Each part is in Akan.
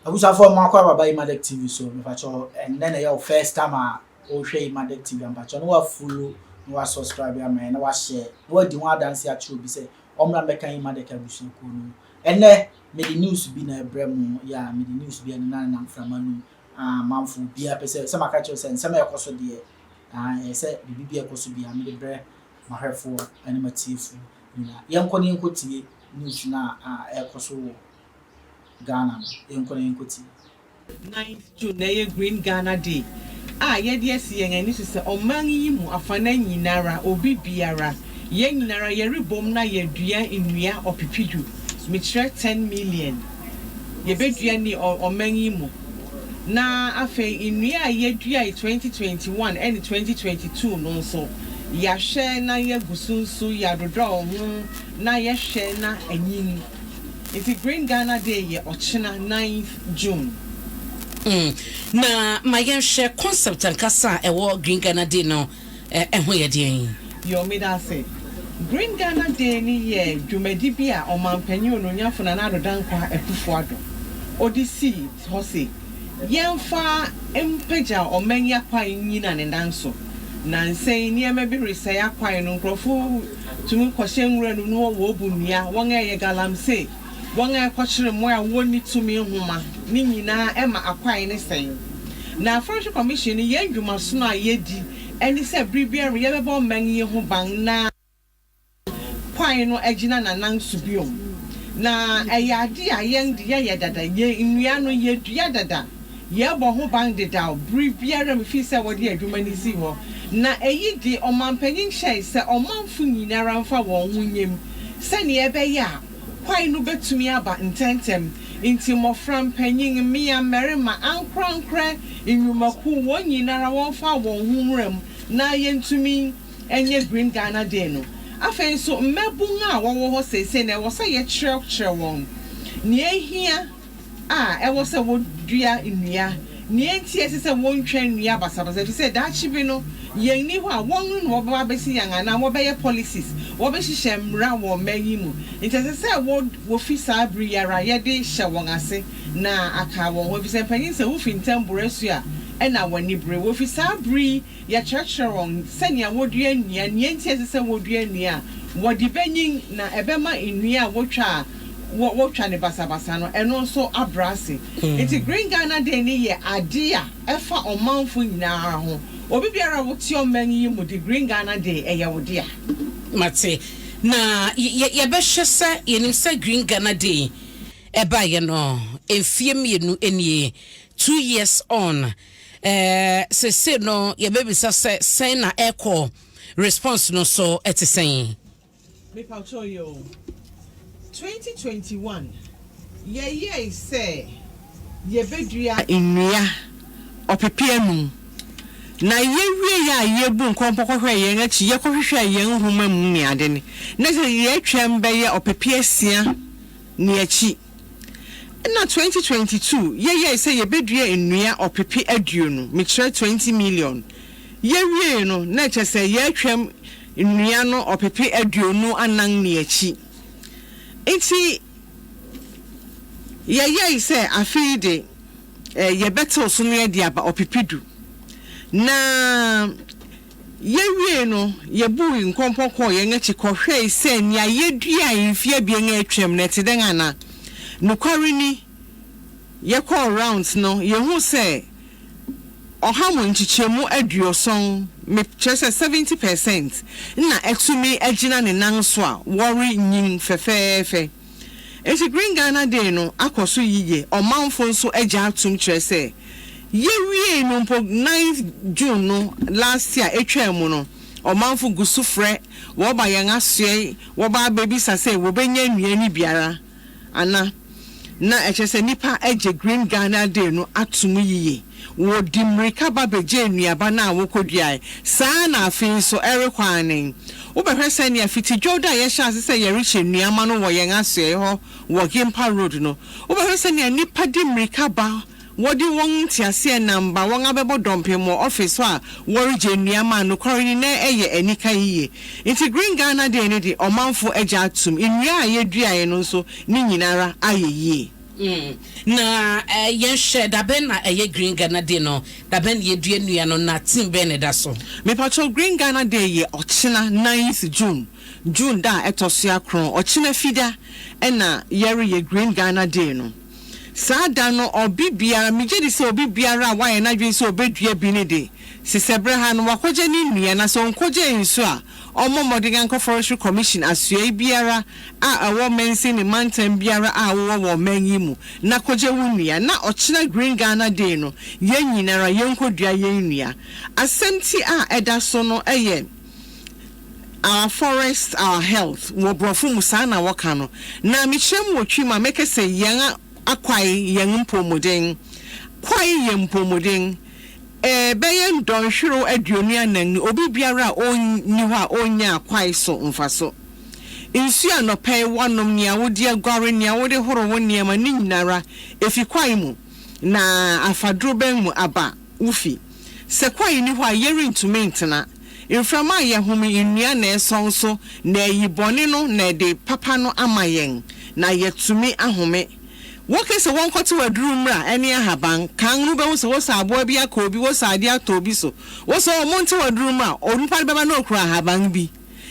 Abusuafoɔ, mo akɔ ababa Imadek TV so. Mepakyɛw, ɛnnɛ na ɛyɛ wo first time a wohwɛ Imadek TV a, mepakyɛw na wafollow na wasubscribe ama yɛn na wahyɛ na wadi ho adanse akyerɛ obi sɛ ɔmmra mmɛka Imadek abusuakuo no mu. Ɛnnɛ mede news bi na ɛbrɛ mo yɛ a mede news bi ɛnena nenam mframa no mu a amanfo obiara pɛ sɛ maka kyerɛ sɛ nsɛm a ɛkɔ so deɛ, ɛyɛ sɛ biribi bi a ɛkɔ so biara mede brɛ mahwɛfoɔ ne matiefoɔ nyinaa. Yɛnkɔ ne yɛnkɔ tie news no a ɛkɔ so wɔ Ghana no. Yɛnkɔ na yɛnkɔ tie. 9th June na ɛyɛ Green Ghana Day a yɛde asi yɛn ani so sɛ ɔman yi mu afana nyinara, obi biara, yɛn nyinara yɛrebom na yɛdua nnua 10,000, mekyerɛ 10 million, yɛbɛdua ne ɔman yi mu. Na afei nnua a yɛdua 2021 ɛne 2022 no nso, yɛahwɛ na yɛgu so nso yɛadodɔ ho na yɛhwɛ na anyin. Nti Green Ghana Day yɛ ɔkyena, 9th June. Na ma yɛnhwɛ concept ankasa a ɛwɔ Green Ghana Day no ɛho yɛ deɛn? Yɛ ɔmeda ase. Green Ghana Day ni yɛ dwumadi bi a ɔmanpanyin ononyafo Nana Addo Dankwa Akufo-Addo ɔde sii hɔ se yɛmfa mpagya ɔman yi akwan nyina ne nan so. Na nsɛn nneɛma bi resɛe akwan no, nkurɔfo tumi kɔhyɛ nwura no mu na wɔbu nnua, wɔn a ɛyɛ galamsey, wɔn a ɛkɔkyere mmoa a wɔnni tumi nhoma ne nyinaa ɛma akwan ne sɛn. Na Forestry Commission no, yɛn dwumasono a yɛdi ɛne sɛ bere biara yɛbɛbɔ ɔman yi ho ban na kwan no agyina n'anan so biom. Na ɛyɛ ade a yɛn de yɛyɛ dada, yɛn nnua no yɛdua dada, yɛbɔ ho ban dedaw bere biara mu fi sɛ wɔde adwuma no si hɔ. Na ɛyi de ɔmanpanyin hyɛe sɛ ɔmanfo nyinara mfa wɔn ho nyam sɛnea ɛbɛyɛ a kwan no bɛtumi aba ntɛntɛm. Nti mmɔfra, mpanyin, mmea, mmarima, ankorankorɛ, nnwumakuo, wɔn nyinara wɔmfa wɔn ho nwura mu na yɛntumi ɛnyɛ Green Ghana Day no. Afei nso mmabun a wɔwɔ hɔ seesei na ɛwɔ sɛ yɛkyerɛkyerɛ wɔn nea ehia a ɛwɔ sɛ wɔdua nnua, nea nti ɛsɛ sɛ wɔntwa nnua basabasa, ɛfiri sɛ daakye bi no yɛn ni hɔ a, wɔn na wɔbɛba abɛsi yɛn anaa wɔbɛyɛ policies, wɔbɛhyehyɛ mmara wɔ mman yi mu. Nti ɛsɛ sɛ wɔfi saa bere yi ara yɛde hyɛ wɔn ase na aka wɔn ho, ɛfiri sɛ mpanyin sɛ wofi ntɛm boro asu a ɛna wɔn ani bere. Wofi saa bere yi yɛkyerɛkyerɛ wɔn sɛnea wɔdua nnua, nea nti ɛsɛ sɛ wɔdua nnua a wɔde bɛnyin na ɛbɛma nnua a wɔtwa a wɔtwa ne basabasa no ɛno nso abrɛ ase. Nti Green Ghana Day ne yɛ ade a ɛfa ɔmanfo nyinaa ho. Obi biara a wote ɔman yi mu de, Green Ghana Day ɛyɛ wo dea. Mate. Na yɛbɛhwɛ sɛ yɛnim sɛ Green Ghana Day ɛbaeɛ no, mfie 2 nie, 2 years on, sese no yɛbɛbisa sɛ sɛn na ɛkɔ, response no so ɛte sɛn? Mepatro yi o, 2021 yɛyɛe sɛ yɛbɛdua nnua 500,000, na yɛwie yɛ a yɛbu nkɔmpɔ kɔhwɛ yɛn akyi, yɛkɔhwehwɛ yɛn nhoma mu ne ade ne na sɛ yɛatwam bɛyɛ 600,000 ne akyi. Na 2022 yɛyɛe sɛ yɛbɛdua nnua 20 mekyerɛ 20 million. Yɛwie no na kyerɛ sɛ yɛatwam nnua no 24,000 ne akyi. Nti yɛyɛe sɛ afei de yɛbɛtew so no yɛde aba 10,000. Na yɛwie no, yɛbuu nkɔmpɔ kɔɔ yɛn akyi kɔhwɛe sɛ nea yɛdua mfeɛ 2 a atwam no ɛte dɛn ana. Nokware ni, yɛkɔɔ rounds no, yɛhu sɛ 70%, mekyerɛ sɛ 70%, na ɛtumi agyina ne nan so a wɔrenyin fɛfɛɛfɛ. Nti Green Ghana Day no akɔ so yiye. Ɔmanfo nso agya atom, kyerɛ sɛ yɛwie no mpo, 9 June no last year etwa mu no, ɔmanfo gu so frɛ wɔba yɛn asoɛ, wɔba abɛbisa sɛ wɔbɛnya nnua no biara ana. Na ɛkyerɛ sɛ nipa agye Green Ghana Day no atom yiye. Wɔdi mmirika ba bɛgye nnuaba no a wɔkɔduae saa. Na afei nso ɛrekɔ anen, wobɛhwɛ sɛnea fitidwo da a yɛhyɛ ase sɛ yɛrehyɛ nnuama no wɔ yɛn asoɛ hɔ wɔ Gimpa Road no, wobɛhwɛ sɛnea nipa di mmirika ba, wɔde wɔn nteaseɛ nam ba, wɔn abɛbɔ dɔmpem wɔ office hɔ a wɔregye nnuama a. Nokware ni, na ɛyɛ anika yiye. Nti Green Ghana Day no de, ɔmanfo agya atom. Nnua a yɛduaeɛ no nso ne nyinara ayɛ yie. Na yɛnhwɛ, dabɛn na ɛyɛ Green Ghana Day no? Dabɛn na yɛdua nnua no, na theme bɛn na ɛda so? Mepakyɛw, Green Ghana Day yɛ ɔkyena ninth June, June da a ɛtɔ so akron, ɔkyena Fida na yɛreyɛ Green Ghana Day no. Saa da no ɔbe biara, megye di sɛ obi biara a wayɛ n'adwene sɛ ɔbɛdua bi no de, sesɛberɛ ha no wakɔgye ne nnua, na sɛ ɔnkɔgyee nso a, ɔmmɔ mmɔden ankɔ Forestry Commission asoɛe biara a ɛwɔ mansin ne mantam biara a wowɔ wɔ ɔman yi mu na kɔgye wo nnua. Na ɔkyena Green Ghana Day no, yɛn nyinara yɛnkɔdua yɛn nnua. Asɛmti a ɛda so no yɛ Our Forest, Our Health, wɔ Borɔfo mu saa na wɔka no. Na mekyerɛ mu wɔ Twi mu a, mɛka sɛ yɛn akwae, yɛn mpɔwmuden. Kwae yɛ mpɔwmuden. Ɛbɛyɛ ndɔnhwerew 24 ni, obi biara a onni hɔ a onnyaa kwae so mfaso. Nsu a anɔpa yi woanom, nea wode aguare, nea wode horo wo nneɛma, ne nyinara, efi kwae mu, na afa dorobɛn mu aba wo fi. Sɛ kwae nni hɔ a, yɛrentumi ntena. Mframa a yɛhome, nnua na ɛsɔn so, na ayi bɔne no na ɛde papa no ama yɛn, na yɛatumi ahome. Woke sɛ wɔnkɔtew aduru mmra ɛne ahaban, kan no wobɛhu sɛ wosɛ aboa bi aka obi, wosɛ adeɛ atɔ obi so, wosɛ oh montew aduru mmra, onipa no bɛba na okura ahaban bi.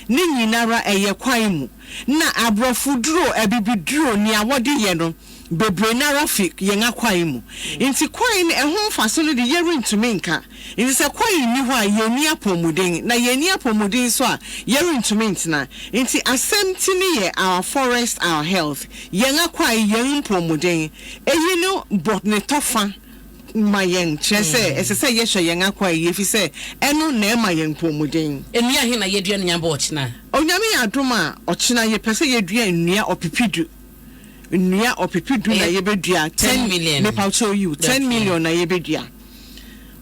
Ne nyinara ɛyɛ kwae mu. Na aborɔfo duro, abibiduro, nea wɔde yɛ no, bebree no ara fi yɛn akwae mu. Nti kwae no ɛho mfaso no de yɛrentumi nka. Nti sɛ kwae nni hɔ a yɛnni apɔmuden, na yɛnni apɔmuden nso a yɛrentumi ntena. Nti asɛm ti no yɛ our forest, our health, yɛn akwae, yɛn mpɔmuden. Eyi no bɔ ne tɔfa ma yɛn, kyerɛ sɛ ɛsɛ sɛ yɛhwɛ yɛn akwae yie efisɛ ɛno na ɛma yɛn mpɔmuden. Nnua ahe na yɛdua no Nyame ɔkyena? Onyame yɛ adom a, ɔkyena yɛpɛ sɛ yɛdua nnua ɔpepedu. Nnua ɔpepedu na yɛbɛdua. 10 million. Mepawkyɛw yiw, 10 million na yɛbɛdua.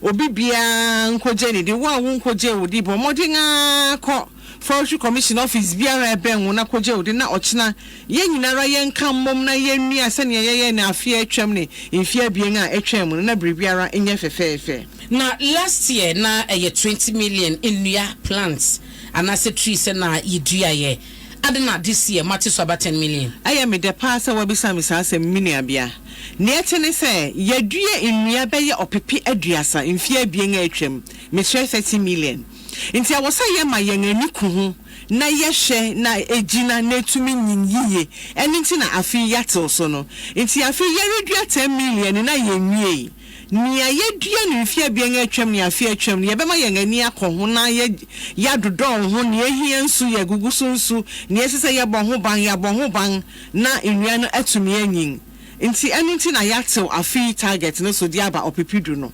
Obi biara nkɔgye ne de. Wo a wonkɔgye wo de, bɔ mmɔden ara kɔ Forestry Commission office biara a ɛbɛn wo na kɔgye wo de, na ɔkyena yɛn nyinara yɛnka mmom na yɛnnua sɛnea yɛyɛɛ no afe a atwam ne mfe 2 a atwam no, na biribiara nyɛ fɛfɛɛfɛ. Na last year na ɛyɛ 20 million nnua, plants anaasɛ trees, na yɛduaeɛ. Ade na this year moate so aba 10 million? Ɛyɛ me dɛ paa sɛ woabisa me saa asɛm yi, me nuabea. Nea ɛte ne sɛ, yɛadua nnua bɛyɛ ɔpepe 30 mfe 2 a atwam, mekyerɛ 30 million. Nti ɛwɔ sɛ yɛma yɛn ani ku ho na yɛhwɛ na egyina na etumi nyin yiye. Ɛno nti na afe yi yɛatew so no. Nti afe yi yɛredua 10 million na yenwiei. Nea yɛadua no mfe 2 a atwam ne afe a atwam no, yɛbɛma yɛn ani akɔ ho na yɛadodɔw ho, nea ehia nsu, yɛagugu so nsu, nea ɛsɛ sɛ yɛbɔ ho ban, yɛabɔ ho ban na nnua no atumi anyin. Nti ɛno nti na yɛatew afe yi target no so de aba ɔpepedu no.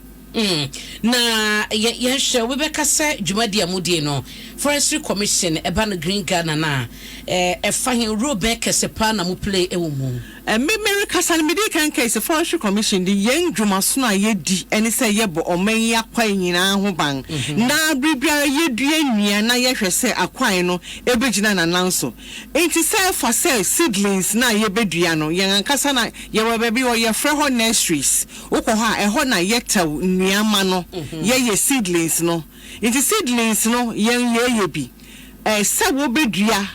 Na yɛnhwɛ, obi bɛka sɛ dwumadi a modie no, Forestry Commission, ɛba no Green Ghana no a, ɛfa he? Role bɛn kɛse paa na mo play wɔ mu? Me merekasa no, medii kan kae sɛ Forestry Commission de, yɛn dwumasono a yɛdi ne sɛ yɛbɔ ɔman yi akwae nyinaa ho ban, na bere biara yɛdua nnua na yɛhwɛ sɛ akwae no bɛgyina n'anan so. Enti sɛ ɛfa sɛ seedlings no a yɛbɛdua no, yɛn ankasa na yɛwɔ baabi hɔ, yɛfrɛ hɔ nurseries. Wokɔ hɔ a, ɛhɔ na yɛtɛw nnua ma no, yɛyɛ seedlings no. Nti seedlings no, yɛn yɛyɛ bi sɛ wobɛdua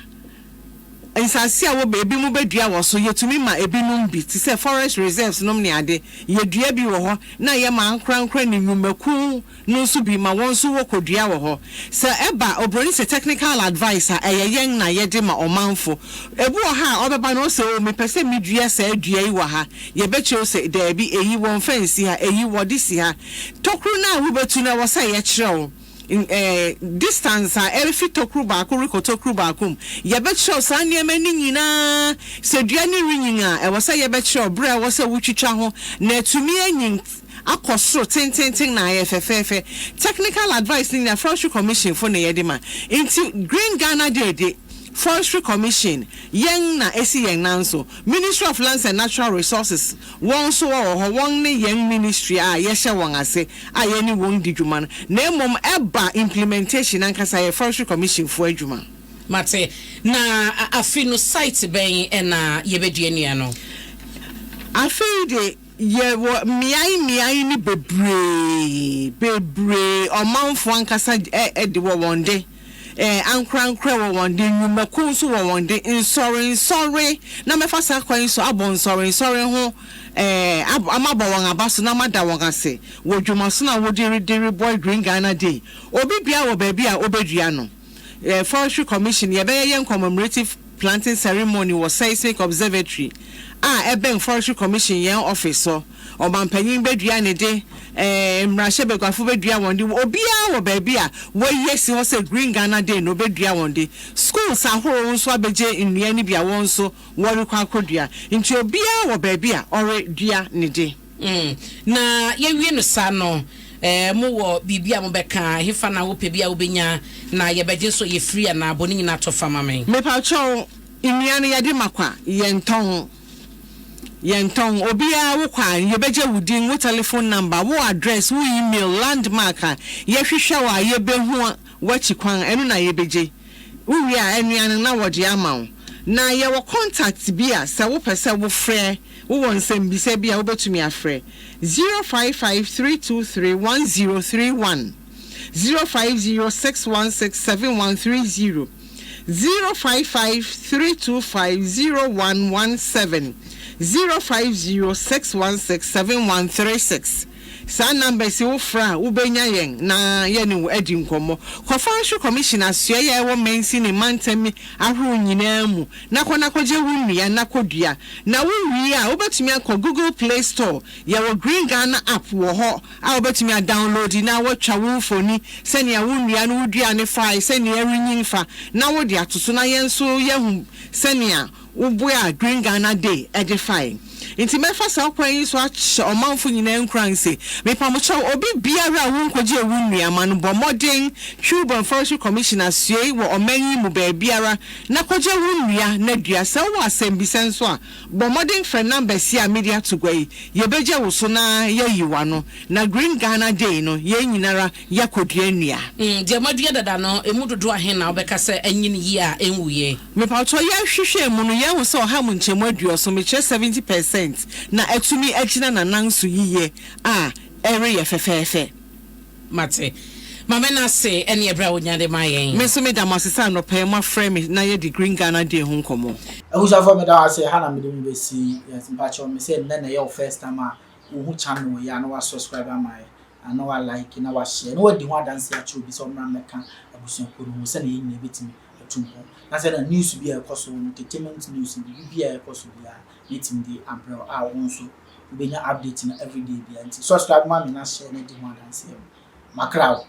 nsase a wɔbɛ ebinom bɛdua wɔ so, yɛtumi ma ebinom bi te sɛ forest reserves nom ne ade, yɛdua bi wɔ hɔ, na yɛma ankorankora ne nnwumakuw no nso bi ma wɔn nso wɔkɔdua wɔ hɔ. Sɛ ɛba oburoni sɛ technical advice a, ɛyɛ yɛn na yɛde ma ɔmanfo. Ebi wɔ ha a ɔbɛba na ɔsɛ, "O, mepɛ sɛ medua saa dua yi wɔ ha." Yɛbɛkyerɛ wo sɛ daabi, eyi wɔmfa nsi ha, eyi wɔde si ha. Tokuro no a wobɛtu no, ɛwɔ sɛ yɛkyerɛ wo distance a ɛrefi tokuro baako rekɔ tokuro baako mu. Yɛbɛkyerɛ wo saa nneɛma no nyinaa. Sɛ dua no renyin a, ɛwɔ sɛ yɛbɛkyerɛ wo berɛ a ɛwɔ sɛ wotwitwa ho na atumi anyin akɔ soro tententen na ayɛ fɛfɛɛfɛ. Technical advice no nyinaa, Forestry Commission fo na yɛde ma. Nti Green Ghana Day de, Forestry Commission, yɛn na esi yɛn nan so. Ministry of Lands and Natural Resources, wɔn nso wɔwɔ hɔ, wɔn ne yɛn ministry a yɛhyɛ wɔn ase a yɛne wɔn di dwuma no. Na mmom ɛba implementation ankasa yɛ Forestry Commission fo adwuma. Mate. Na afe no site bɛn ɛna yɛbɛdua nnua no? Afei de, yɛwɔ mmeae mmeae no bebree bebree. Ɔmanfo ankasa de wɔ wɔn de. Ankorankorɛ wɔ wɔn de, nnwumakuw nso wɔ wɔn de, nsɔrensɔre, na mɛfa saa kwan yi so abɔ nsɔrensɔre ho ab mabɔ wɔn aba so na mada wɔn ase wɔ dwumasono a wɔde de rebɔ Green Ghana Day. Obi biara wɔ baabi a obedua no. Forestry Commission, yɛbɛyɛ yɛn commemorative planting ceremony wɔ Seismic Observatory a ɛbɛn Forestry Commission yɛn office hɔ. Ɔmanpanyin bedua ne de, mmarahyɛbaguafo bedua wɔn de, obiara wɔ baabi a wɔayi asi hɔ sɛ Green Ghana Day no obedua wɔn de. Schools ahorow nso abegye nnua no bi a wɔn nso wɔrekɔ akodua. Nti obiara wɔ baabi a ɔredua ne de. Na yɛwie no saa no, mowɔ biribi a mobɛka? Hefa na wopɛ bi a wobɛnya na yɛbɛgye nso ɛyɛ free anaa? Bɔ ne nyinaa tɔ fa ma me. Mepakyɛw, nnua no yɛde ma kwa, yɛntɔn. Yɛntɔn. Obiara wokɔ a, yɛbɛgye wo din, wo telephone number, wo address, wo email, landmark a yɛhwehwɛ wo a yɛbɛhu w'akyi kwan, ɛno na yɛbɛgye. Wowie a, nnuane no na wɔde ama wo. Na yɛwɔ contact bi a sɛ wopɛ sɛ wofrɛ, wowɔ nsɛmbisa bi a wobɛtumi afrɛ, 055323 1031, 0506167130, 055325 0117, 0506167136. Saa numbers yi wo frɛ a wobɛnya yɛn na yɛne wo adi nkɔmmɔ. Kɔ Forestry Commission asoɛeɛ a ɛwɔ mansin ne mantam ahorow nyinaa mu na kɔ na kɔgye wo nnua na kɔdua. Na wo wie a wobɛtumi akɔ Google Play Store, yɛwɔ Green Ghana app wɔ hɔ a wobɛtumi a download na woatwa wo mfoni sɛnea wo nnua no woduaa no fae, sɛnea ɛrenyin fa na wode ato so na yɛn nso yɛahu sɛnea woboaa Green Ghana Day de fae. Nti mɛfa saa kwan yi so ahyɛ ɔmanfo nyinaa nkuran se, mepamokyɛw, obi biara a wonkogyee wo nnuama no, bɔ mmɔden twiw Born Forestry Commission asoɛe wɔ ɔman yi mu baabiara na kɔgye wo nnua na dua. Sɛ wowɔ asɛmbisa nso a, bɔ mmɔden frɛ numbers yi a mede ato gua yi, yɛbɛgye wo so na yɛayi wo ano. Na Green Ghana Day no, yɛn nyinara yɛakɔdua nnua. Deɛ moadua dada no, ɛmu dodoɔ ahe na wobɛka sɛ anyini yie a ɛnwuiɛ? Mepakyɛw, yɛhwehwɛɛ mu no, yɛahu sɛ ɔha mu nkyɛmu aduɔson, mekyerɛ 70 percent, na atumi agyina n'anan so yiye a ɛreyɛ fɛfɛɛfɛ. Mate. Ma me no ase ɛne ɛberɛ a wonya de ma yɛn. Me nso meda mo ase sɛ anɔpa yi moafrɛ me na yɛadi Green Ghana Day ho nkɔmmɔ. Abusuafoɔ, meda wo ase. Ha na mede mo bɛsi. Yes, mpakyɛw, me sɛ nnɛ na ɛyɛ wo first time a wohu channel yi a, na wa subscribe ama yɛ, na wa like, na wa share, na wadi ho adanse akyerɛ obi sɛ ɔmmra mmɛka abusuakuo no ho sɛnea yɛn nyinaa bɛtumi atu mpɔn. Na sɛ na news bi a ɛkɔ so no, entertainment news, biribi bi a ɛkɔ so biara, mɛtumi de abrɛ wo a wo nso wobɛnya update no everyday biara. Nti subscribe ma me na share na di ho adanseɛ. Makra wo.